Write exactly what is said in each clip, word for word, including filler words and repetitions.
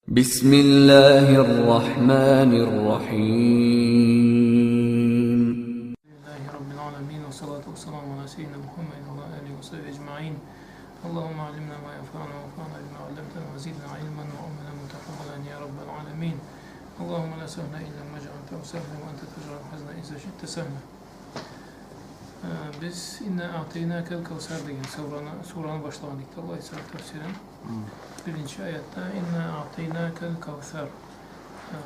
بسم الله الرحمن الرحيم. الحمد لله رب العالمين، والصلاة والسلام على سيدنا محمد وعلى آله وصحبه أجمعين. اللهم علمنا ما ينفعنا وانفعنا بما علمتنا وزدنا علما وعملا متقبلا يا رب العالمين. اللهم لا سهل إلا ما جعلته سهلا وأنت تجعل الحزن إذا شئت سهلا. Э, биз «إنا أعطيناك الكوثر» деген сураны, сураны башлагъан эдик да, Аллах айтса, тафсирин. Хы. Биринчи аятда «إنا أعطيناك الكوثر». Э,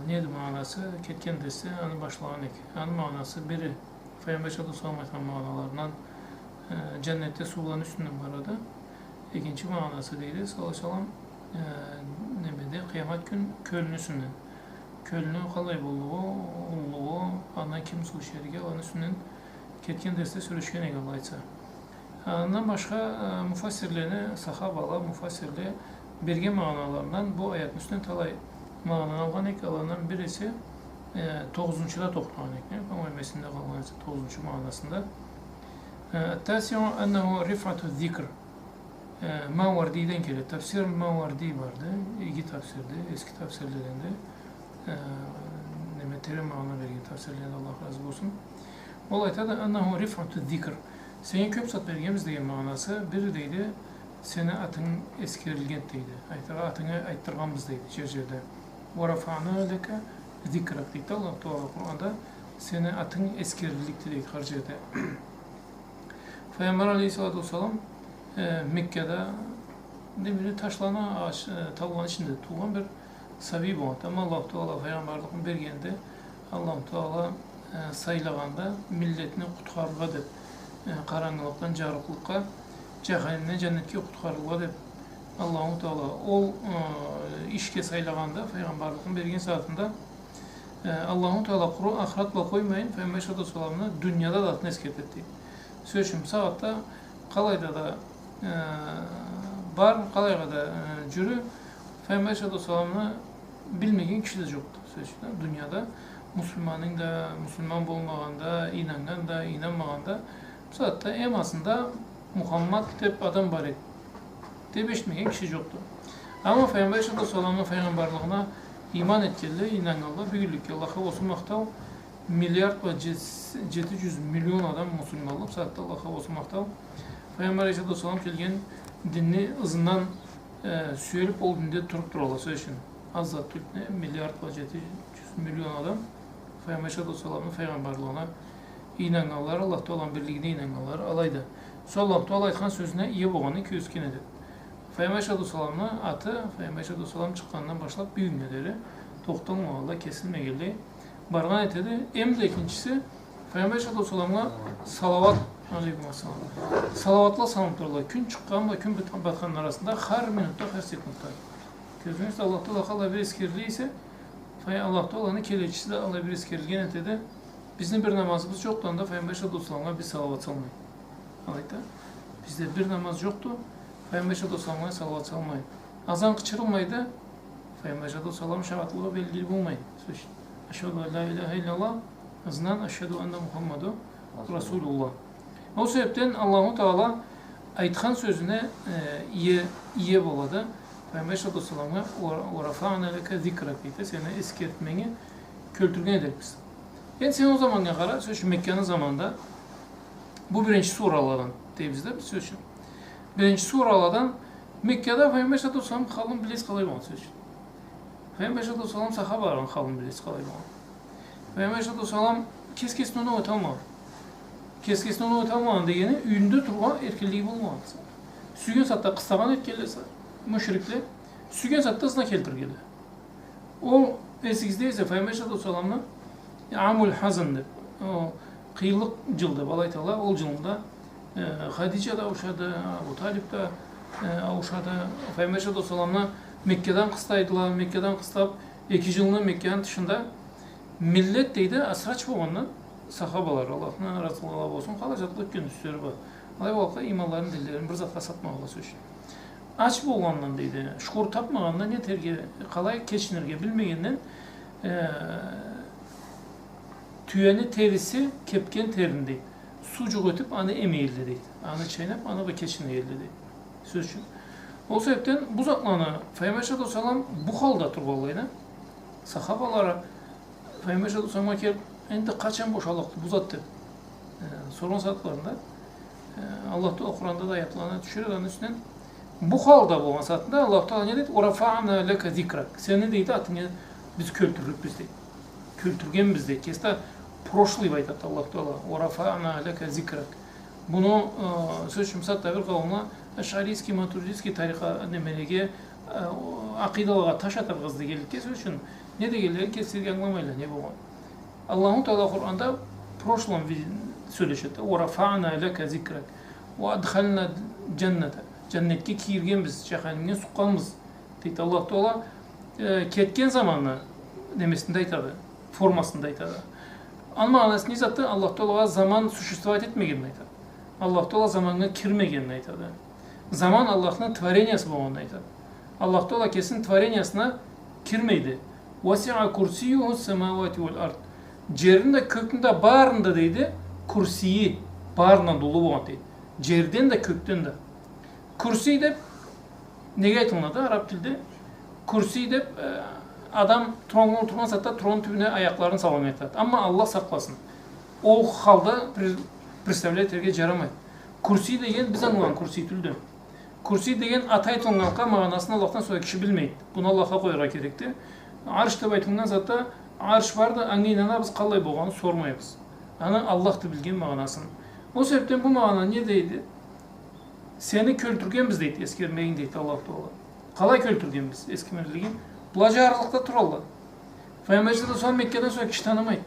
неди магъанасы? Кетген дерсде аны башлагъан эдик. Аны магъанасы бири, Файгъамбар алейхиссалату уассалам айтхан магъаналарындан, э, джаннетде сууланы юсюнден барады. Экинчи магъанасы, дейди, саллаллаху алейхи ва саллам, э, немеде, къыямат кюн кёлню юсюнден. Кёлню къалай боллугъу, уллулугъу, андан ким суу ичерге, аланы юсюнден кетген дерсде сёлешген эдик, Аллах айтса. Андан башха, э, муфассирлени, сахабала, муфассирле берген магъаналарындан бу аятны юсюнден талай магъананы алгъан эдик, алардан бириси, э, тогъузунчуда тохтагъан эдик, не? По-моему, эсимде къалгъан эсе, тогъузунчу магъанасында. Э, التاسع أنه رفعة الذكر. Э, Мауардийден келеди. Тафсир Мауарди барды. Иги тафсирди, эски тафсирледенди. Э, неме, терен магъана берген тафсирледен, Аллах разы болсун. Ол айтады, أنه رفعة الذكر. Сеннге кёб зат бергенбиз деген магъанасы. Бири, дейди, сени атынг эсгерилгенди, дейди. Айтыргъа, атынгы айтдыргъанбыз, дейди, джер-джерде. ورفعنا لك ذكرك, дейди Аллаху Тагъала Къуранда. Сени атынг эсгерилликди, дейди, хар джерде. Файгъамбар алейхиссалату уассалам, э, Меккада, не билейим, ташланы, аш-, э, тауланы ичинде туугъан бир сабий болгъанды. Амма Аллаху Тагъала файгъамбарлыкъны бергенде, Аллаху Тагъала, э, сайлагъанда, миллетни къутхарыргъа деб, э, къарангылыкъдан джарыкълыкъгъа, джаханимден джаннетге къутхарыргъа деб, Аллаху Тагъала ол, э, ишге сайлагъанда, файгъамбарлыкъны берген сагъатында, Э, Аллаху Тагъала къуру ахырат бла къоймайын, Файгъамбар алейхиссалату уассаламны дунияда да атын эсгертеди, дейди. Сёз ючюн, бусагъатда къалайда да, э, бар, къалайгъа да, э, джюрю, Файгъамбар алейхиссалату уассаламны билмеген киши да джокъду. Сёз ючюн, дунияда муслиманынг да, муслиман болмагъан да, ийнаннган да, ийнанмагъан да, бусагъатда эм азында Мухаммад деб адам бар эди деб эшитмеген киши джокъду. Амма Файгъамбар алейхиссалату уассаламны файгъамбарлыгъына иман этгенле, ийнаннганла, бюгюнлюкге Аллахха болсун махтау, миллиард бла джет-, джети джюз миллион адам муслиманлыкъ, бусагъатда Аллахха болсун махтау. Файгъамбар алейхиссалату уассалам келген динни ызындан, э, сюелиб, ол динде туруб туралла, сёз ючюн. Аз зат тюлдю, миллиард бла джети джюз миллион адам Файгъамбар алейхиссалату уассаламны файгъамбарлыгъына ийнаннганла, Аллаху Тагъаланы бирлигине ийнаннганла, алайда. Сора Аллаху Тагъала айтхан сёзюне ие болгъанын кёргюзтген эди. Файгъамбар алейхиссалату уассаламны аты, Файгъамбар алейхиссалату уассалам чыкъгъандан башлаб бюгюннге дери тохталмагъанлай, кесилмегенлей баргъан этеди. Эм да экинчиси, Файгъамбар алейхиссалату уассаламгъа салауат, алейкум ассалам, салауатла салыныб туралла. Кюн чыкъгъан бла кюн бат-, батханны арасында, хар минутда, хар секундда. Кёрдюгюз, Аллаху Тагъала къалай бир эсгериле эсе, Фай-, Аллаху Тагъаланы келечиси да алай бир эсгерилген этеди. Бизни бир намазыбыз джокъду, анда Файгъамбар алейхиссалату уассаламгъа биз салауат салмай. Алайды. Бизде бир намаз джокъду, Файгъамбар алейхиссалату уассаламгъа салауат салмай. Азан къычырылмайды, Файгъамбар алейхиссалату уассалам шагъатлыгъы белгили болмай. Сёз ючюн, أشهد أن لا إله إلا الله ызындан أشهد أن محمدا رسول الله. Ол себебден Аллаху Тагъала айтхан сёзюне, э, ие, ие болады. Файгъамбар алейхиссалату уассаламгъа «ورفعنا لك ذكرك» дейди, сени эсгертменги кёлтюрген эдик биз. Энди сен ол заманнга къара, сёз ючюн, Мекканы заманында, бу биринчи сураладан дейбиз да биз, сёз ючюн. Биринчи сураладан. Меккада Файгъамбар алейхиссалату уассалам халын билесиз къалай болгъан, сёз ючюн. Файгъамбар алейхиссалату уассалам, сахабаланы халын билесиз къалай болгъан. Файгъамбар алейхиссалату уассалам кес-кесине оноу эталмагъан. Кес-кесине оноу эталмагъан дегени, юйюнде турургъа эркинлиги болмагъан. Сюйген сагъатда къыстагъан этгенле мушрикле, сюйген сагъатда ызына келтиргенле. Ол, эсигизде эсе, Файгъамбар алейхиссалату уассаламны عام الحزن деб, ол къыйынлыкъ джыл деб алай айталла, ол джылында, э, Хадиджа да ауушады, Абу Талиб да, э, ауушады. Файгъамбар алейхиссалату уассаламны Меккадан къыстайдыла, Меккадан къыстаб, эки джылны Мекканы тышында миллет, дейди, асыры ач болгъандан, сахабалары, Аллахдан разылыкъла болсун, къалай затла ётген юслери бар. Алай болгъанлыкъгъа, иманларын, динлерин бир затха сатмагъанла, сёз ючюн. Ач болгъандан, дейди, шукур табмагъандан, не этерге, къалай кечинирге билмегенден, э, тюени териси кепген терини, дейди, суу джукъ этиб, аны эме эдиле, дейди. Аны чайнаб, аны бла кечине эдиле, дейди. Сёз ючюн, Ол себепден бу затланы Файгъамбар алейхиссалату уассалам бу халда тургъанлайына, сахабалары Файгъамбар алейхиссалату уассаламгъа келип, «Энди къачан бошаллыкъды бу зат?» деп, э, соргъан сагъатларында, э, Аллах Тааля Къуранда да аятланы тюшюреди аны юсюнден. Бу халда болгъан сагъатында Аллах Тааля не дейди? «Уа рафаъна лака зикрак». Сени, дейди, атынгы биз кёлтюрлюкбюз, дейди. Кёлтюргенбиз, дейди. Кеси да прошлый айтады Аллах Тааля. «Уа рафаъна лака зикрак». Буну, э, сёз ючюн, мисал, бир къауумла ашъарийский, матуридийский тарикъа, немелеге, э, акъидалагъа таш атаргъа излегенликге, сёз ючюн, не дегенлерин кеслери ангыламайла, не болгъан. Аллаху Тааля Къуранда прошлом ви-, сёлешеди. «Уа рафаъна лака зикрак. Уа адхалнакаль жанната». Жаннетге кийиргенбиз, жаханимден сукъгъанбыз. Дейди Аллах Тааля, э, кетген заманны немесинде айтады, формасында айтады. Аны магъанасы не затды? Аллах Тааля заман существовать этмегенин айтады. Аллах Тааля заманнга кирмегенин айтады. Заман Аллахны творениясы болгъанын айтады. Аллах Тааля кесини творениясына кирмейди. «Васиъа курсийюху самауати валь ард». Жерни да, кёкню да, барын да, дейди, курсийи барындан да уллу болгъан, дейди. Жерден да, кёкден да. Курсий деп неге айтылынады араб тилде? Курсий деп, э, адам троннга олтургъан сагъатда трон тюбюне аякъларын салгъаннга айтылады. Амма Аллах сакъласын. Ол халда пре-, представлять этерге жарамайды. Курсий деген биз ангылагъан курсий тюлдю. Курсий деген аты айтылгъанлыкъгъа, магъанасын Аллахдан сора киши билмейди. Буну Аллахха къояргъа керекди. Арш деп айтылгъан затда арш барды, анга ийнанабыз, къаллай болгъанын сормайбыз. Аны Аллахды билген магъанасын. Ол себепден бу магъана не дейди? Сени кёлтюргенбиз, дейди, эсгермегинг, дейди Аллах Тааля. Къалай кёлтюргенбиз эсгермегинги? Была жарлыкъда туралла. Файгъамбар алейхиссалату уассалам Меккадан сора киши танымайды.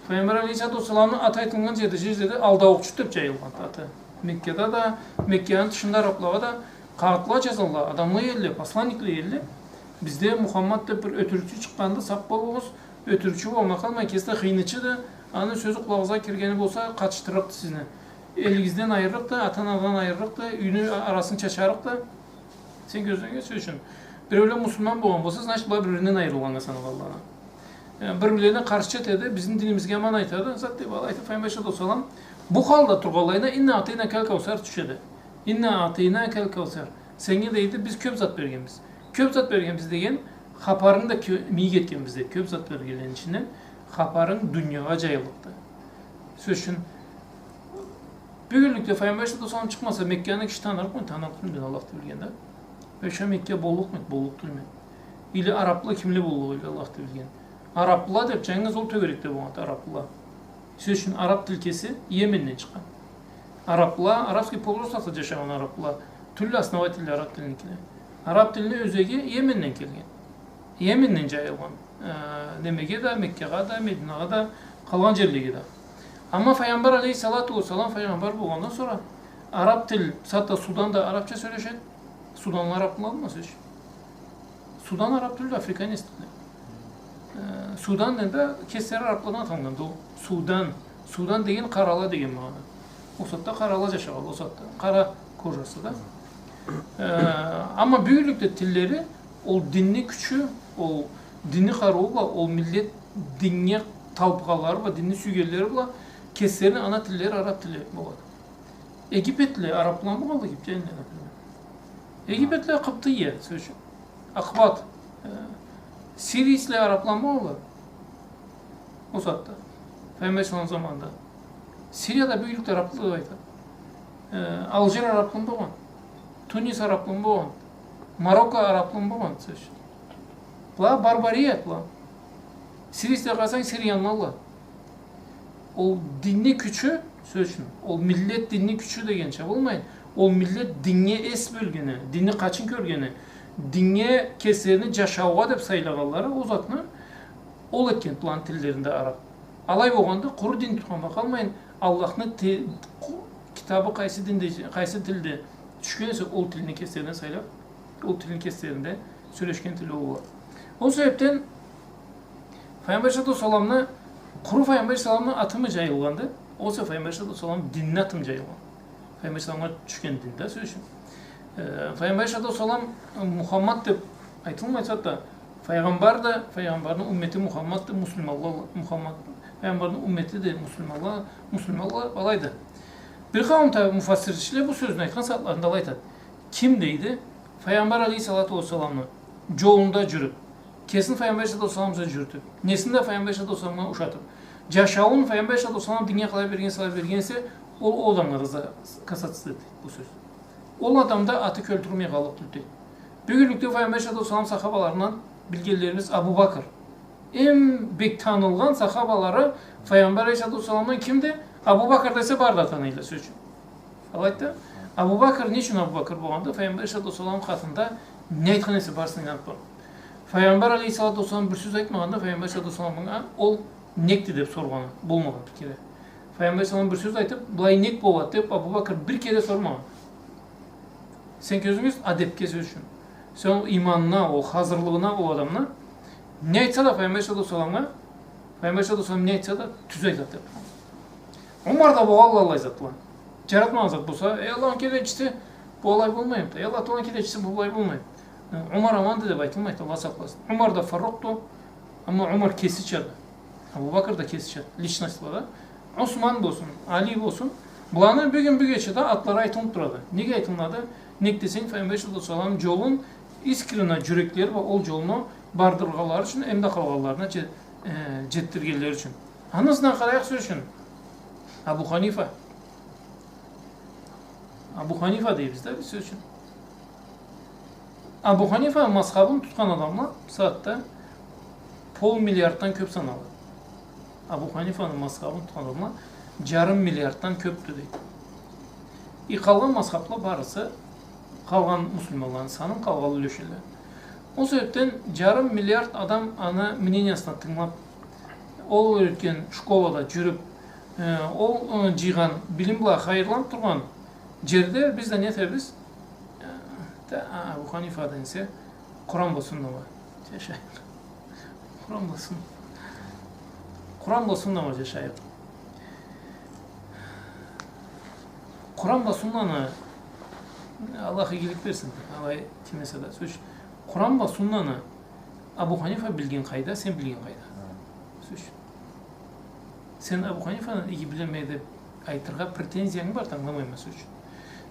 Файгъамбар алейхиссалату уассаламны аты айтылгъан жерде, жер жерде алдаучу деп жайылгъан аты. Меккада да, Мекканы тышында араблагъа да къагъытла жазалла, адамла иелле, посланникле иелле. Бизде Мухаммад деп бир ётюрюкчю чыкъгъанды, сакъ болугъуз, ётюрюкчю болмай къалмай, кеси да хыйнычыды. Аны сёзю къулагъыгъызгъа киргени болса, къатышдырырыкъды сизни. Элигизден айырырыкъды, ата-анадан айырырыкъды, юйню арасын чачарыкъды. Сен кёзлеген сёз ючюн. Биреуле муслиман болгъан болса, значит, была бир-биринден айырылгъаннга саналалла. Э, бир-бирлерине къаршчы этеди, бизни динибизге аман айтады, зат деп айтып, Файгъамбар алейхиссалату уассалам бу халда тургъанлайына «Инна аътайнакаль каусар» тюшеди. «Инна аътайнакаль каусар». Сеннге, дейди, биз кёп зат бергенбиз. Кёп зат бергенбиз деген хапарынгы да кё-, мийик этгенбиз, дейди. Кёп зат бергенлени ичинден хапарынг дуниягъа жайыллыкъды. Сёз ючюн, бюгюнлюкде Файгъамбар алейхиссалату уассалам чыкъмаса, Мекканы киши танырыкъмы? Танырыкъ тюлмю, Аллахды билген да. Бек шу Мекка боллукъму? Боллукъ тюлмю? Или арабла кимле боллукъ эди, Аллахды билген. Арабла деп жангыз ол тёгерекде болгъан арабла. Сёз ючюн, араб тил кеси Йеменден чыкъгъан. Арабла, Арабский полуостровда жашагъан арабла тюлле основательле араб тилникиле. Араб тилни ёзеги Йеменден келген. Йеменден жайылгъан. Э, немеге да, Меккагъа да, Мединагъа да, къалгъан жерлеге да. Амма Файгъамбар алейхиссалату уассалам файгъамбар болгъандан сора араб тил, сагъатда Суданда арабча сёлешеди. Суданла араб болмаз ич. Судан араб тюлдю, африканец тилди. Э, Судан энди кеслери арабладан аталгъанды ол. Судан. Судан деген къарала деген магъана. Ол сагъатда къарала жашагъан, ол сагъатда. Къара кожасы да. Э, амма бюгюнлюкде тиллери, ол динни кючю, ол динни къарыуу бла, ол миллет диннге талпыгъанлары бла, динни сюйгенлери бла, кеслерини ана тиллери араб тили болады. Египетле араб болмагъанла, египтяне, например. Египетле къыбтые, сёз ючюн. Акъбат, э, сирийцле араб болмагъанла. Ол сагъатда. Файгъамбар алейхиссалам заманында. Сирияда бюгюнлюкде арабла деп айтады. Э, Алжир араб болгъан. Тунис араб болгъан. Марокко араб болгъан, сёз ючюн. Была барбарият была. Сирийцле къарасанг, сириянла. Ол динни кючю, сёз ючюн, ол миллет динни кючю дегенча болмайын, ол миллет диннге эс бёлгени, динни къачын кёргени, диннге кеслерини жашаугъа деп сайлагъанлары, ол затны ол этген, быланы тиллеринде араб. Алай болгъанда, къуру дин тутхан бла къалмайын, Аллахны те-, къу-, китабы къайсы динде, къайсы тилде тюшген эсе, ол тилни кеслерине сайлап, ол тилни кеслеринде сёлешген тили ол бола. Ол себепден Файгъамбар алейхиссалату уассаламны, къуру Файгъамбар алейхиссаламны атымы жайылгъанды, огъесе Файгъамбар алейхиссалату уассалам динни атымы жайылгъан. Файгъамбар алейхиссаламгъа тюшген динде, сёз ючюн. Э, Файгъамбар алейхиссалату уассалам, э, Мухаммад деп айтылмай сагъатда, файгъамбар да, файгъамбарны уммети Мухаммадды, муслиманла, Мухаммад, файгъамбарны уммети да муслиманла, муслиманла алайды. Бир къауум да муфассирчиле бу сёзню айтхан сагъатларында алай айтады. Ким, дейди, Файгъамбар алейхиссалату уассаламны джолунда джюрюб, кесин Файгъамбар алейхиссалату уассалам бла джюрютюб, несин да Файгъамбар алейхиссалату уассаламгъа ушатыб, джашауун Файгъамбар алейхиссалату уассалам динге къалай бергенсе, алай берген эсе, ол, ол адамгъа да за-, касаться этеди бу сёз. Ол адамда аты кёлтюрюлмей къаллыкъ тюлдю. Бюгюнлюкде Файгъамбар алейхиссалату уассалам сахабаларындан билгенлерибиз Абу Бакр. Эм бек танылгъан сахабалары Файгъамбар алейхиссалату уассаламдан кимди? Абу Бакр десе, бары да таныйла, сёз ючюн. Алайды да, Абу Бакр, не ючюн Абу Бакр болгъанды? Файгъамбар алейхиссалату уассалам хакъында не айтхан эсе, барысына ийнаныб тургъан. Файгъамбар алейхиссалату уассалам бир сёз айтмагъанда, Файгъамбар алейхиссалату уассаламгъа ол некди деб соргъаны болмагъан бир кере. Файгъамбар алейхиссалам бир сёз айтыб, былай нек болады деб, Абу Бакр бир кере сормагъан. Сен кёзюнг юсю адебге, сёз ючюн. Сен ол иманына, ол хазырлыгъына, ол адамны не айтса да, Файгъамбар алейхиссалату уассаламгъа, Файгъамбар алейхиссалату уассалам не айтса да, тюз айтады деб. Умар да болгъанла аллай затла. Джаратмагъан зат болса, эй, Аллахны келечиси, бу алай болмайды. Эй, Аллахны келечиси, бу былай болмайды. Умар аманды деб айтылмайды, Аллах сакъласын. Умар да Фарукъду, амма Умар кесичады. Абу Бакр да кесичады, личностьла да. Осман болсун, Али болсун. Буланы бюгюн-бюгече да атлары айтылыб турады. Неге айтылады? Нек десенг, Файгъамбар алейхиссалату уассалам джолун искренне джюреклери бла ол джолну бардыргъанлары ючюн, эм да къалгъанларына дже-, э, джетдиргенлери ючюн. Аны ызына къарайыкъ, сёз ючюн. Абу Ханифа. Абу Ханифа дейбиз да биз, сёз ючюн. Абу Ханифа мазхабын тутхан адамла бусагъатда пол миллиарддан кёб саналады. Абу Ханифаны мазхабын тутхан адамла джарым миллиарддан кёбдю дейди. И къалгъан мазхабла барысы, къалгъан муслиманланы санын, къалгъан юлешинле. Ол себебден джарым миллиард адам аны мнениясына тынгылаб, ол юретген школада джюрюб, э, ол, э, джыйгъан билим бла хайырланыб тургъан джерде биз да не этебиз? Э, да, а, Абу Ханифа десе, Къуран бла сунна бла джашайыкъ. Къуран бла сун-, Къуран бла сунна бла джашайыкъ. Къуран бла суннаны, Аллах игилик берсин, алай тимесе да, сёз ючюн. Къуран бла суннаны Абу Ханифа билген къайда, сен билген къайда? Хы. Сёз ючюн. Сен Абу Ханифаны иги билеме деб айтыргъа претензиянг бар, ангыламайма, сёз ючюн.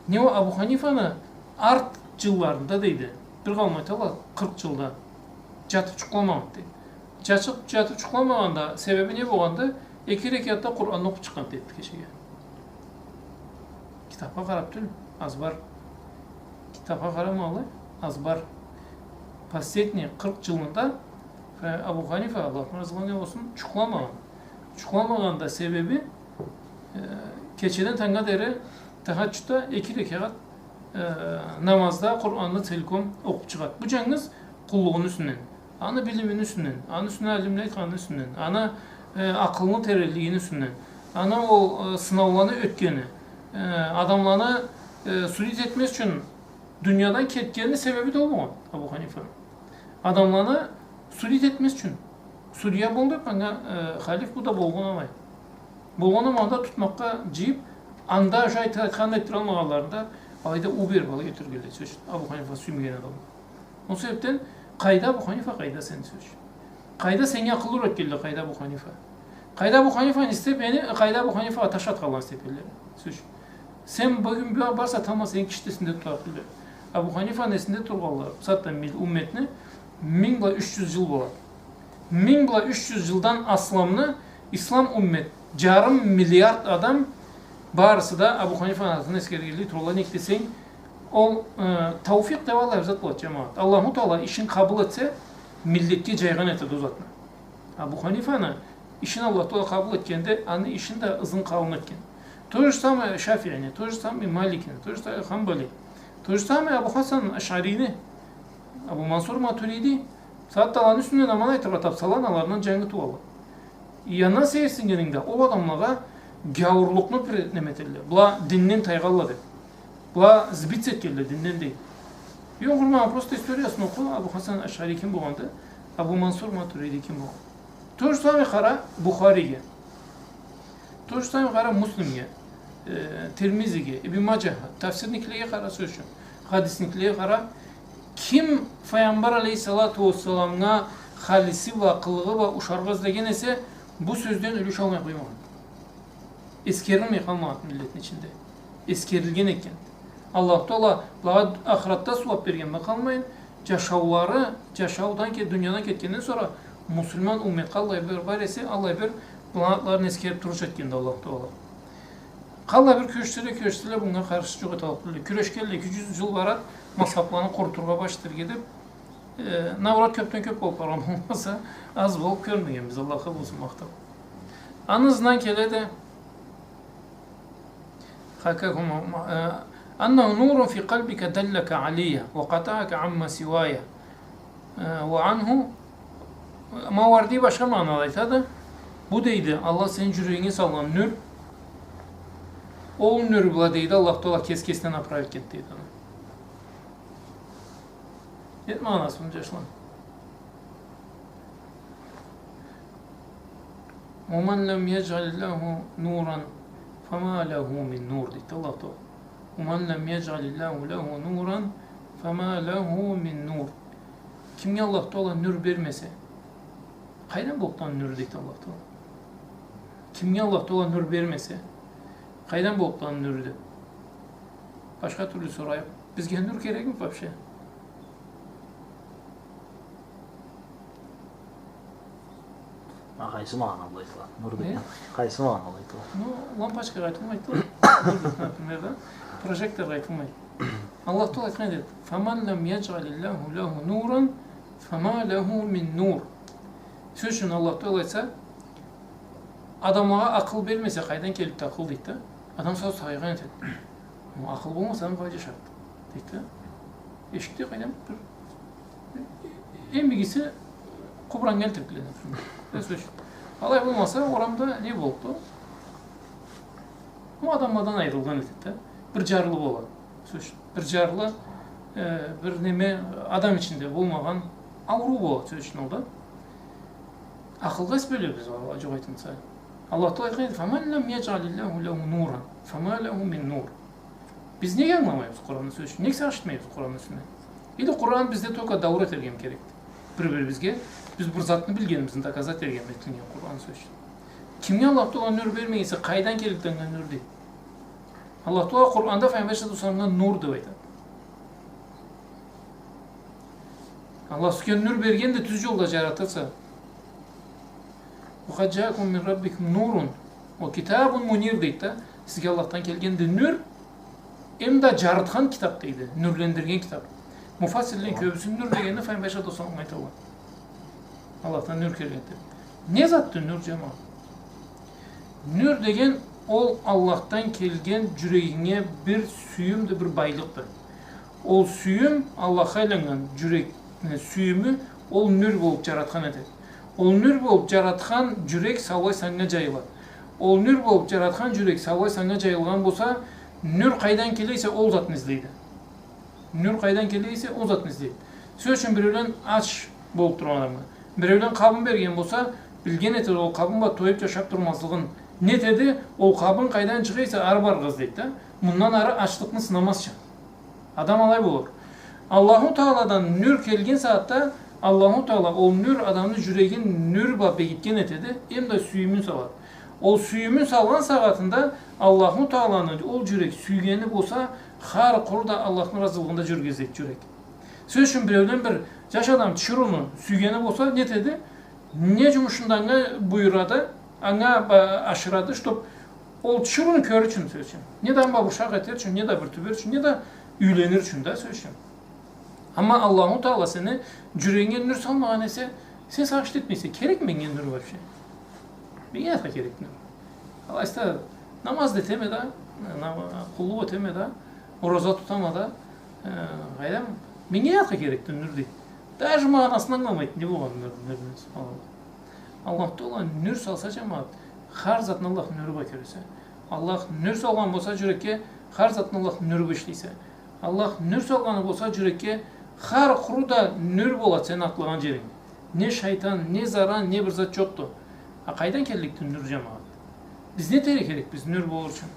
Не, ол Абу Ханифаны арт джылларында, дейди, бир къауум айталла, къыркъ джылда джатыб джукъламагъанды, дейди. Джатыб, джатыб джукъламагъанда себеби не болгъанды? Эки рекятда Къуранны окъуб чыкъгъанды, дейди, кечеге. Китабха къараб тюл, азбар. Китабха къарамагъанлай, азбар. Последний къыркъ джылында, э, Абу Ханифа, Аллахдан разы болсун, джукъламагъан. Джукъламагъан да себеби, э, кечеден тангнга дери тахаджудда эки рекят, э, намазда Къуранны целиком окъуб чыгъады. Бу джангыз къуллугъуну юсюнден, аны билимини юсюнден, аны юсюнден алимле айтханны юсюнден, аны, э, акъылыны теренлигини юсюнден, аны ол, э, сынауланы ётгени, э, адамланы, э, судить этмез ючюн дуниядан кетгенини себеби да ол болгъан, Абу Ханифа. Адамланы судить этмез ючюн. Судья бол деб, анга, э, халиф, бу да болгъан амай. Болгъан амай, анда тутмакъгъа джыйыб, анда уже айт-, айтханын айтдыралмагъанларында, алайда у бериб алай ётюргенле, сёз ючюн. Абу Ханифа сюймеген адам. Ол себебден, къайда Абу Ханифа, къайда сен, сёз ючюн. Къайда сеннге акъыллы юретгенле, къайда Абу Ханифа. Къайда Абу Ханифаны истеб, яни, къайда Абу Ханифагъа таш атханланы истеб келле, сёз ючюн. Сен бюгюн бу барса, тамбла сени киши да эсинде тутарыкъ тюлдю. Абу Ханифаны эсинде тургъанла, бусагъатда мил-, умметни минг бла юч джюз джыл болады. Минг бла юч джюз джылдан асламны ислам уммет, джарым миллиард адам, барысы да Абу Ханифаны атын эсгергенлей туралла. Нек десенг, ол, э, тауфикъ деб аллай бир зат болады, джамагъат. Аллаху Тагъала ишин къабыл этсе, миллетге джайгъан этеди ол затны. Абу Ханифаны ишин Аллах Тагъала къабыл этгенде, аны ишин да ызын къалын этген. То же самое Шафиини, то же самое Маликини, то же самое Хамбали, то же самое Абу Хасан Ашарини, Абу Мансур Матуриди. Бусагъатда аланы юсюнден аман айтыргъа табсала, алардан джангы тууалла. И андан сейирсиннгенингде, ол адамлагъа гяуурлукъну бир неме этелле. Была динден тайгъалла деб. Была сбиться этгенле динден, дейди. Ёкъ, урмагъан, просто историясын окъу, Абу Хасан Ашари ким болгъанды, Абу Мансур Матуриди ким болгъанды. То же самое къара Бухариге. То же самое къара Муслимге, э, Тирмизиге, Ибн Маджагъа, тафсирникилеге къара, сёз ючюн. Хадисникилеге къара. Ким Файгъамбар алейхиссалату уассаламгъа халиси бла, къылыгъы бла ушаргъа излеген эсе, бу сёзден юлюш алмай къоймагъан. Эсгерилмей къалмагъан миллетни ичинде. Эсгерилген экен. Аллаху Тагъала былагъа ахыратда сууап берген бла къалмайын, джашаулары, джашаудан ке-, дуниядан кетгенден сора муслиман умметге аллай бир бар эсе, аллай бир быланы атларын эсгериб турурча этгенди Аллаху Тагъала. Къаллай бир кюрешселе, кюрешселе, бунга къаршы джукъ эталлыкъ тюлдю. Кюрешгенле, эки джюз джыл барад, мазхабланы къурутургъа башладыла деб, э, наоборот, кёбден кёб болуб баргъан болмаса, аз болуб кёрмегенбиз, Аллахха болсун махтау. Аны ызындан келеди, Хакаху ма-, ма-, э, أنه نور في قلبك دلك علي وقطعك عما سواي. Э, وعنه, Мауарди башха магъанада айтады. Бу, дейди, Аллах сени джюрегинге салгъан нюр. Ол нюр бла, дейди, Аллаху Тагъала кес-, кесине направить этгенди, дейди, аны. Эт магъанасы муну, джашла. ومن لم يجعل الله نورا فما له من نور, дейди Аллаху Тагъала. ومن لم يجعل الله له نورا فما له من نور. Кимге Аллаху Тагъала нюр бермесе, къайдан боллукъду нюр, дейди Аллаху Тагъала. Кимге Аллаху Тагъала нюр бермесе, къайдан боллукъду нюрдю? Башха тюрлю сорайыкъ. Бизге нюр керекми вообще? А къайсы магъанада айтыла? Нюр деген. Не? Къайсы магъанада айтыла? Ну, лампочкагъа айтылмайды. Нюр деп, например, да? Прожекторгъа айтылмайды. Аллаху Тагъала айтхан эди: فمن لم يجعل الله له نورا فما له من نور. Сёз ючюн, Аллаху Тагъала айтса, адамлагъа акъыл бермесе, къайдан келликди акъыл, дейди да. Адам сау сагъайгъан этеди. Ма акъыл болмаса, адам къалай джашарыкъды, дейди да. Эшикде къайдан бир, эм игиси къубраннган этеди, например. Э, сёз ючюн. Алай болмаса, орамда не боллукъду? Ол адамладан айырылгъан этеди да. Бир джарлы болады. Сёз ючюн. Бир джарлы, э, бир неме адам ичинде болмагъан ауруу болады, сёз ючюн, ол да. Акъылгъа эс бёлебиз, Аллах, джукъ айтмаса. Аллаху Тагъала айтхан эди: فمن لم يجعل الله له نورا فما له من نور. Биз неге ангыламайбыз Къуранны, сёз ючюн? Неге сагъыш этмейбиз Къуранны юсюне? Или Къуран бизде только дауур этерге керекди? Бир-бирибизге биз бир затны билгенибизни доказать этерге этилген Къуран, сёз ючюн. Кимге Аллаху Тагъала нюр бермей эсе, къайдан келликди анга нюр, дейди. Аллаху Тагъала Къуранда Файгъамбар саллаллаху алейхи ва салламгъа нур деп айтады. Аллах сизге нюр бергенди, тюз джолда джаратырса. وقد جاءكم من ربكم نور وكتاب منير, дейди да. Сизге Аллахдан келгенди нюр, эм да джарытхан китаб, дейди. Нюрлендирген китаб. Муфассирлени кёбюсю нюр дегенни Файгъамбар саллаллаху алейхи ва салламгъа айталла. Аллахдан нюр келгенди. Не затды нюр, джамагъат? Нюр деген ол Аллахдан келген джюрегинге бир сюйюмдю, бир байлыкъды. Ол сюйюм, Аллахха айланнган джюрекни сюйюмю, ол нюр болуб джаратхан этеди. Ол нюр болуб джаратхан джюрек саулай санга джайылады. Ол нюр болуб джаратхан джюрек саулай санга джайылгъан болса, нюр къайдан келе эсе, ол затны излейди. Нюр къайдан келе эсе, ол затны излейди. Сёз ючюн, биреулен ач болуб тургъан адамгъа биреулен къабын берген болса, билген этеди ол къабын бла тоюб джашаб турмазлыгъын. Не этеди? Ол къабын къайдан чыгъа эсе, ары барыргъа излейди да. Мындан ары ачлыкъны сынамазча. Адам алай болур. Аллаху Тагъаладан нюр келген сагъатда, Аллаху Тагъала ол нюр адамны джюрегин нюр бла бегитген этеди, эм да сюйюмюн салады. Ол сюйюмюн салгъан сагъатында Аллаху Тагъаланы ол джюрек сюйгени болса, хар къуру да Аллахны разылыгъында джюрюрге излейди джюрек. Сёз ючюн, биреулен бир джаш адам тиширыуну сюйгени болса, не этеди? Не джумушун да анга буюрады, анга, а, ашырады, чтоб ол тиширыуну кёрюр ючюн, сёз ючюн. Не да анга бушакъ этер ючюн, не да бир тюбер ючюн, не да юйленир ючюн да, сёз ючюн. Амма Аллаху Тагъала сени джюрегинге нюр салмагъан эсе, сен сагъыш этмейсе, керекми меннге нюр вообще? Меннге не затха керек нюр? Алайса, намаз да этеме да, нама-, къуллукъ этеме да, ораза тутама да, э, къайдам, меннге не затха керекди нюр, дейди. Даже магъанасын ангыламайды, не болгъан нюр, нюрню, субханаллах. Аллаху Тагъала нюр салса, джамагъат, хар затны Аллах нюрю бла кёресе. Аллах нюр салгъан болса джюрекге, хар затны Аллах нюрю бла ишлейсе. Аллах нюр салгъаны болса джюрекге, хар къуру да нюр болады сени атлагъан джеринг. Не шайтан, не заран, не бир зат джокъду. А къайдан келликди нюр, джамагъат? Биз не этерге керекбиз нюр болур ючюн?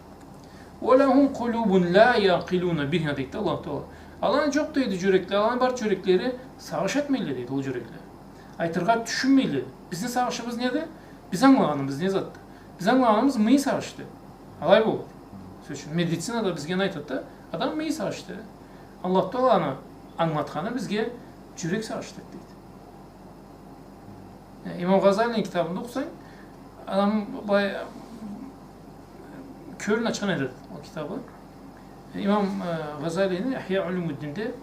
ولهم قلوب لا يعقلون بها, дейди Аллаху Тагъала. Аланы джокъ, дейди, джюрекле, аланы бар джюреклери, сагъыш этмейле, дейди, ол джюрекле. Айтыргъа тюшюнмейле. Бизни сагъышыбыз неди? Биз ангылагъаныбыз не затды? Биз ангылагъаныбыз мыйы сагъышды. Алай болур. Сёз ючюн, медицинада бизге не айтады да, Адам мийи сагъыш этеди. Аллах Тааланы ангылатханы бизге джюрек сагъыш этеди, дейди. Э, Имам Гъазалини китабында окъусанг, адам бай-, кёлюн ачхан этеди ол китабы. Имам, э, Гъазалини Ихья Улюмуддинде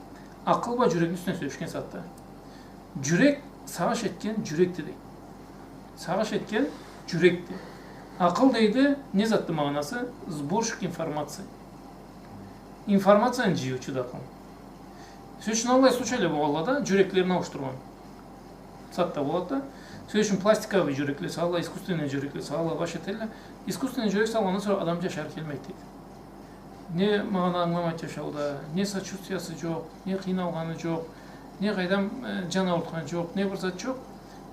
акъыл бла джюрекни юсюнден сёлешген сагъатда. Джюрек, сагъыш этген джюрекди, дейди. Сагъыш этген джюрекди. Акъыл, дейди, не затды магъанасы? Сборщик информации. Информацияны джыйыучуду акъыл. Сёз ючюн, аллай случайла болгъанла да, джюреклерин ауушдургъан сагъатда болады да. Сёз ючюн, пластиковый джюрекле салалла, искусственный джюрекле салалла, баш этелле. Искусственный джюрек салгъандан сора адам джашар келмейди, дейди. Не магъана ангыламайды джашауда, не сочувствиясы джокъ, не къыйналгъаны джокъ, не къайдам, э, джан аурутхан джокъ, не бир зат джокъ.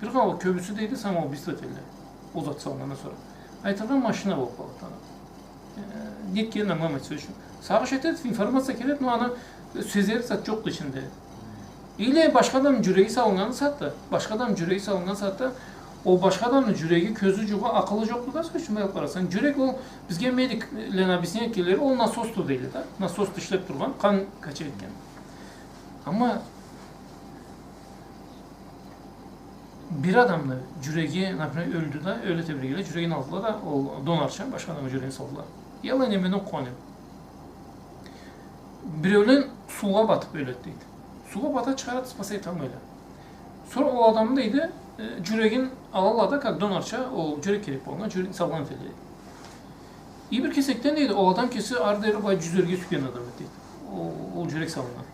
Бир къауум кёбюсю, дейди, самоубийство этелле. Ол зат салгъандан сора. Айтыргъа, машина болуб къалады адам. Э, нетгенин ангыламайды, сёз ючюн. Сагъыш этеди, информация келеди, но аны сезер зат джокъду ичинде. Или башха адамны джюреги салыннган сагъатда, башха адамны джюреги салыннган сагъатда, ол башха адамны джюреги, кёзю, джугъу, акъылы джокъду да, сёз ючюн, былай къарасанг. Джюрек ол, бизге медиклени объяснение этгенлери, ол насосду дейле да. Насосду ишлеб тургъан, къан качать этген. Амма бир адамны джюреги, например, ёлдю да, ёле тебрегенлей, джюрегин алдыла да, ол донорча башха адамгъа джюрегин салдыла. Я алай немени окъугъан эдим. Биреулен суугъа батыб ёледи, дейди. Суугъа бата чыгъарады, спасать эталмайла. Сора ол адамны, дейди, э, джюрегин алалла да, как донорча, ол джюрек керек болгъаннга, джюрекни салгъан этелле, дейди. И бир кесекден, дейди, ол адам кеси ары дери бай джюзерге сюйген адам эди, дейди. Ол, ол джюрек салыннган.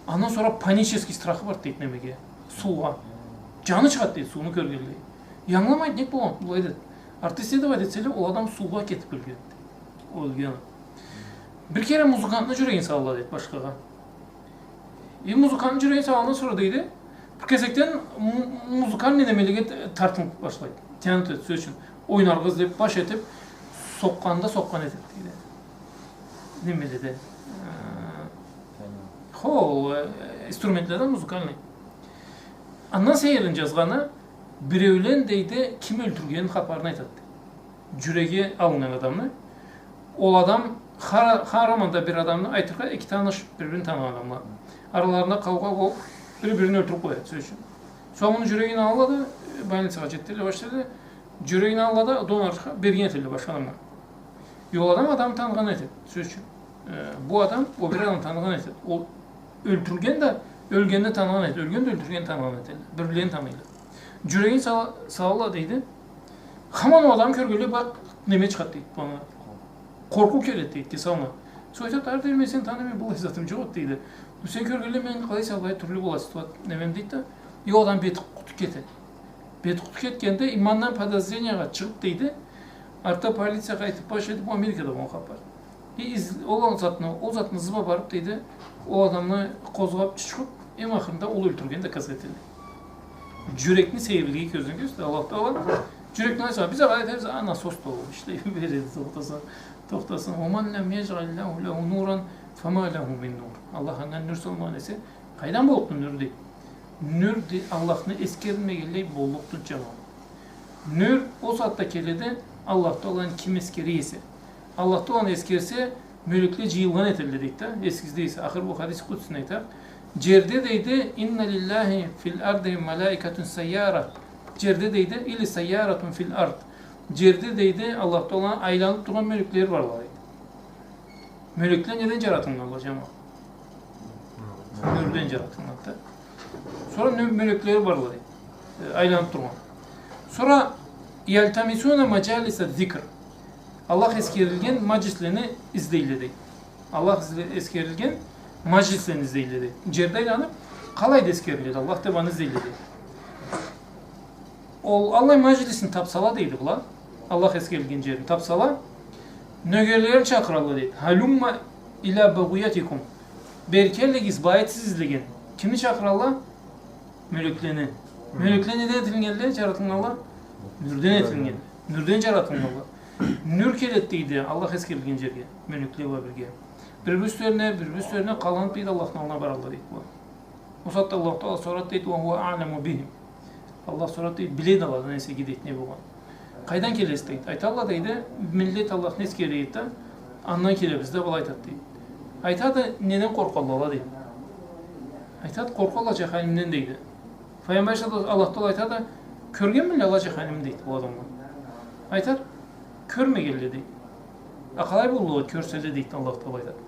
Андан сора панический страхы барды, дейди, немеге, суугъа. Джаны чыгъады, дейди, сууну кёргенлей. Ангыламайды, нек болгъан былай, дейди. Артистле да былай этселе, ол адам суугъа кетиб ёлген, дейди. Ол ёлген. Бир кере музыкантны джюрегин салалла, дейди, башхагъа. И музыкантны джюрегин салгъандан сора, дейди, бир кесекден му-, музыкальный немелеге т-, тартылыб башлайды. Тянут этеди, сёз ючюн. Ойнаргъа излеб, баш этиб, сокъгъанда сокъгъан этеди, дейди. Немеледе. Э, хо, э, инструментледе музыкальный. Андан сейирин джазгъаны, биреулен, дейди, ким ёлтюргенин хапарын айтады. Джюреги алыннган адамны. Ол адам хар, хар аманда бир адамны, айтыргъа, эки таныш, бир-бирин таныгъан адамла. Араларында къаугъа болуб, бир-бирин ёлтюрюб къояды, сёз ючюн. Сора муну джюрегин алалла да, э, больницагъа джетдире, башлайла. Джюрегин алалла да, донорча берген этелле башха адамгъа. Ол адам адамны таныгъан этеди, сёз ючюн. Э, бу адам ол бир адамны таныгъан этеди. Ол ёлтюрген да, ёлгенни таныгъан этеди. Ёлген да ёлтюргенни таныгъан этеди. Бир-бирлерин таныйла. Джюрегин сала-, салалла, дейди. Хаман ол адамны кёргенлей, бакъ, неме чыгъады, дейди, бу анга. Къоркъуу келеди, дейди, кеси алгъа. Сора айтады, ары дери мен сени таныйма, быллай затым джокъ эди, дейди. Бу сени кёргенлей, мен къалай эсе алай тюрлю болады, ситуация, немем, дейди да. И ол адам бети къуту кетеди. Бети къуту кетгенде, имандан подозрениягъа чыгъыб, дейди, артда полициягъа айтыб, баш этиб, бу Америкада болгъан хапар. И из-, ол затны, ол затны ызы бла барыб, дейди, ол адамны къозгъаб, чучхуб, эм ахырында ол ёлтюргенин доказать этелле. Джюрекни сейирлиги кёзден кёргюзтеди Аллах Таала. Джюрекни айтса, биз алай айтабыз, а, насосду ол, ишлей береди, тохтаса, тохтасын. «ومن لم يجعل الله له نورا فما له من نور». Аллах анга нюр салмагъан эсе, къайдан боллукъду нюр, дейди. Нюр, дейди, Аллахны эскермегенлей боллукъду, джамагъат. Нюр ол сагъатда келеди, Аллах Тааланы ким эскере эсе. Аллах Тааланы эскерсе, мёлекле джыйылгъан этелле, дейди да, эсигизде эсе. Ахыр бу хадис къудсини айтайыкъ. Джерде, дейди, «إن لله في الأرض ملائكة سيارة». Джерде, дейди, или «سيارة في الأرض». Джерде, дейди, Аллах Тааланы айланыб тургъан мёлеклери барла, дейди. Мёлекле неден джаратылгъанла, джамагъат? Нюрден джаратылгъанла да. Сора ню-, мёлеклери барла, дейди. Э, айланыб тургъан. Сора «يلتمسون مجالس الذكر». Аллах эскерилген маджлислени излейле, дейди. Аллах изле-, эскерилген маджлислени излейле, дейди. Джерде айланыб, къалайда эскериледи Аллах деб, аны излейле, дейди. Ол аллай маджлисни табсала, дейди, была, Аллах эскерилген джерни табсала, нёгерлерин чакъыралла, дейди. «هلم إلى بغيتكم». Бери келигиз, бу сиз излеген. Кимни чакъыралла? Мёлеклени. Мёлекле неден этилгенле, джаратылгъанла? Нюрден этилген. Нюрден джаратылгъанла. Нюр келеди, дейди, Аллах эскерилген джерге, мёлекле бла бирге. Бир-бир юслерине, бир-бир юслерине къаланыб, дейди, Аллахны аллына баралла, дейди, была. Ол сагъатда Аллаху Таала сорады, дейди, «وهو أعلم بهم». Аллах сорады, дейди, биледи аладан эсе, дейди, не болгъан. Къайдан келесиз, дейди. Айталла, дейди, миллет Аллахны эскереди да, андан келебиз да, былай айтады, дейди. Айтады, неден къоркъалла ала, дейди. Айтады, къоркъалла джаханимден, дейди. Файгъамбар Алейхиссалату Аллах Тагъала айтады, кёргенмиле ала джаханимни, дейди, ол адамла. Айтады, кёрмегенле, дейди. А къалай боллукъ эди кёрселе, дейди, Аллах Тагъала айтады.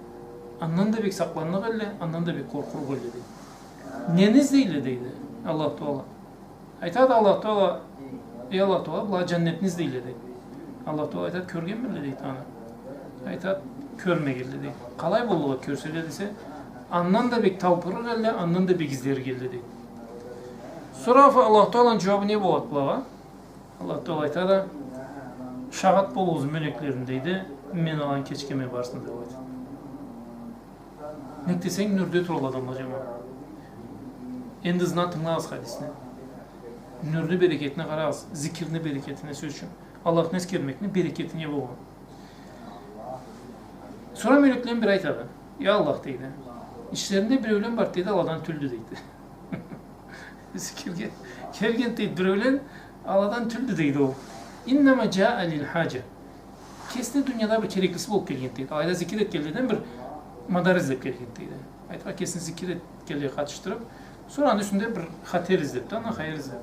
Андан да бек сакъланныкъ элле, андан да бек къоркъурукъ элле, дейди. Нени излейле, дейди, Аллах Тагъала. Айтады Аллах Тагъала, эй Аллах Тагъала, была джаннетни излейле, дейди. Аллах Тагъала айтады, кёргенмиле, дейди, аны. Айтады, кёрмегенле, дейди. Къалай боллукъ эди кёрселе десе, андан да бек талпырыкъ элле, андан да бек излерик элле, дейди. Сора Аллах Тагъаланы джууабы не болады былагъа? Аллах Тагъала айтады, шагъат болугъуз мёлеклерим, дейди, мен аланы кечгенме барысын, деп айтады. Нек десенг, нюрде туралла адамла, джамагъат. Энди ызына тынгылагъыз хадисни. Нюрню берекетине къарагъыз, зикирни берекетине, сёз ючюн. Аллахны эсгермекни берекети не болгъан. Сора мёлекледен бири айтады, я Аллах, дейди, ичлеринде биреулен барды, дейди, аладан тюлдю, дейди. Зикирге келген, дейди, биреулен аладан тюлдю, дейди ол. Иннама джаа лиль-хаджа. Кесини дунияда бир кереклиси болуп келген, дейди. Алайда зикир этгенледен бир мадар излеп келген, дейди. Айтыргъа, кесин зикир этгенлеге къатышдырып, сора аны юсюнде бир хатер излеп да, андан хайыр излеп.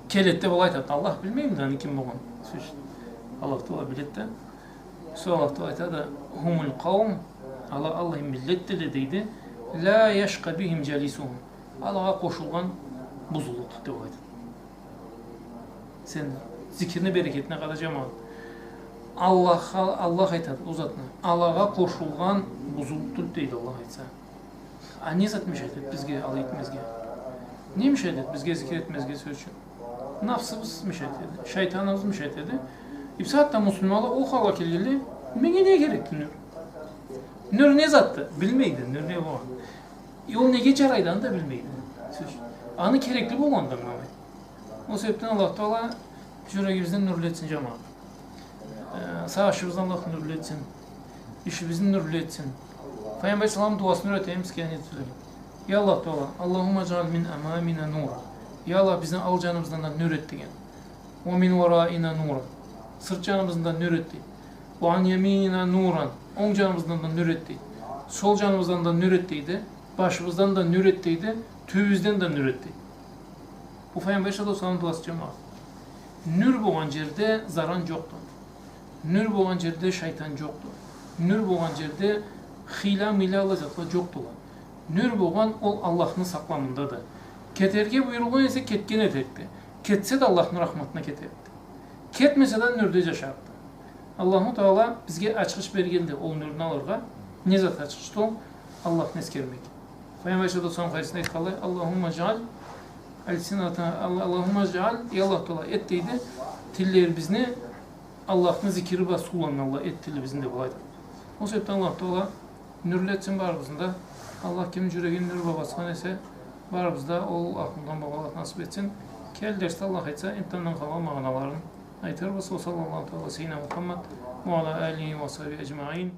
Келеди да былай айтады, Аллах билмейми да аны ким болгъанын? Сёз ючюн, Аллах Тагъала биледи да. Сора Аллах Тагъала айтады, хумуль къаум, ала аллай миллетдиле, дейди, ля яшкъа бихим джалисухум. Алагъа къошулгъан бузуллукъ тюлдю, деп айтады. Сен зикирни берекетине къара, джамагъат. Аллахха, Аллах айтады ол затны. Алагъа къошулгъан бузуллукъ тюлдю, дейди, Аллах айтса. А не зат мешать этеди бизге алай этмезге? Не мешать этеди бизге зикир этмезге, сёз ючюн? Нафсыбыз мешать этеди, шайтаныбыз мешать этеди. И бусагъатда муслиманла ол халгъа келгенле, меннге не керекди нюр? Нюр не затды? Билмейди, нюр не болгъан. И ол неге джарайды, аны да билмейди. Сёз ючюн, аны керекли болгъанын да ангыламайды. Ол себепден Аллах Тагъала джюрегибизни нюрлетсин, джамагъат. Э, сагъышыбызны Аллах нюрлетсин. Ишибизни нюрлетсин. Файгъамбар салам дуасын юретейим сизге, не тюлдю. Я Аллах Тагъала, Аллахумма джааль мин амамина нура. Я Аллах, бизни ал джаныбыздан да нюр эт деген. Ва мин вараина нура. Сырт джаныбыздан да нюр эт дейди. Ва ан яминина нуран. Онг джаныбыздан да нюр эт дейди. Сол джаныбыздан да нюр эт дейди. Башыбыздан да нюр эт дейди. Тюбюбюзден да нюр эт дейди. Бу Файгъамбар алейхиссалату уассаламны дуасы, джамагъат. Нюр болгъан джерде заран джокъду. Нюр болгъан джерде шайтан джокъду. Нюр болгъан джерде хыйла-мыйла, аллай затла джокъдула. Нюр болгъан ол Аллахны сакъламындады. Кетерге буюрулгъан эсе, кетген этерикди. Кетсе да, Аллахны рахматына кетерикди. Кетмесе да, нюрде джашарыкъды. Аллаху Тагъала бизге ачхыч бергенди ол нюрню алыргъа, не зат ачхычды ол? Аллахны эсгермек. Файгъамбар алейхиссалату уассалам хадисинде айтханлай, Аллахумма джааль альсината, Алла-, Аллахумма джааль, эй Аллах Тагъала, эт дейди, тиллерибизни Аллахны зикири бла сууланнганла эт тилибизни, деп алайды. Ол себепден Аллах Тагъала нюрлетсин барыбызны да. Аллах кимни джюрегин нюр бла басхан эсе, барыбызны да ол ахлудан болургъа Аллах насып этсин. Келир дерсде, Аллах айтса, энтда андан къалгъан магъаналарын айтырбыз. Ва саллаллаху тагъала ала саййидина Мухаммад ва ала алихи ва сахбихи аджмаин.